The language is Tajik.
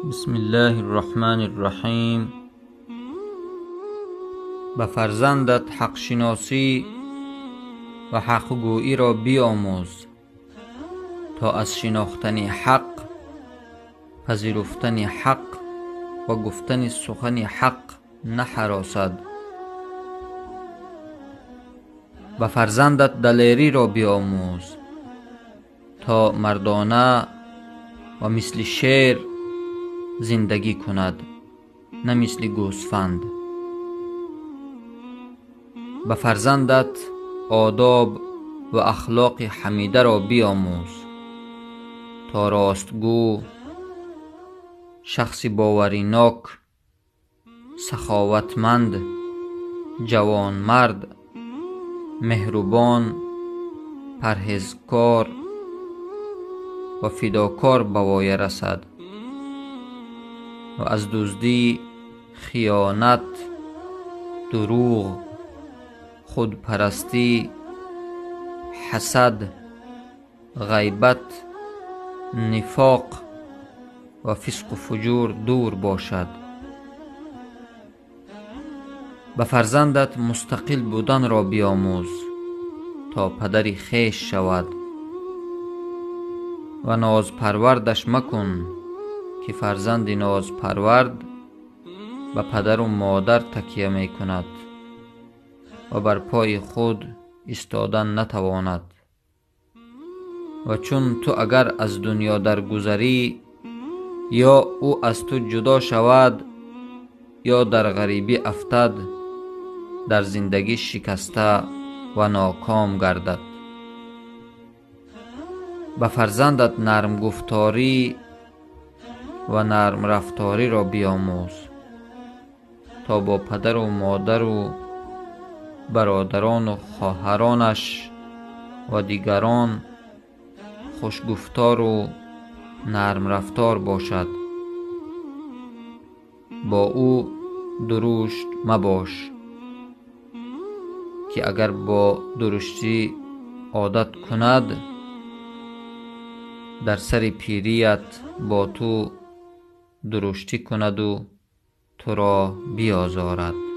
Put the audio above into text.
Бисмиллаҳир Раҳмонир Раҳим. Ба фарзандат ҳақшиносӣ ва ҳақгӯиро биомӯз, то аз шинохтани ҳақ, пазируфтани ҳақ ва гуфтани сухани ҳақ наҳаросад. Ба фарзандат далериро биомӯз, то мардона ва мисли шер зиндагӣ кунад, на мисли гӯсфанд. Ба фарзандат одоб ва ахлоқи ҳамидаро биомӯз, то ростгӯ, шахси боваринок, саховатманд, ҷавонмард, меҳрубон, парҳезкор ва фидокор ба воя расад ва аз дуздӣ, хиёнат, дурӯғ, худпарастӣ, ҳасад, ғайбат, нифоқ ва фисқу фуҷур дур бошад. Ба фарзандат мустақил буданро биомӯз, то падари хеш шавад ва нозпарвардаш макун, ки фарзанди нозпарвард ба падару модар такя мекунад ва бар пои худ истодан натавонад. Ва чун ту агар аз дунё даргузарӣ, ё ӯ аз ту ҷудо шавад, ё дар ғарибӣ афтад, дар зиндагӣ шикаста ва ноком гардад. Ба фарзандат нармгуфторӣ ва нармрафториро биомӯз, то бо падару модару бародарону хоҳаронаш ва дигарон хушгуфтору нармрафтор бошад. Бо ӯ дурушт мабош, ки агар бо дуруштӣ одат кунад, дар сари пирият бо ту дуруштӣ кунаду туро биозорад.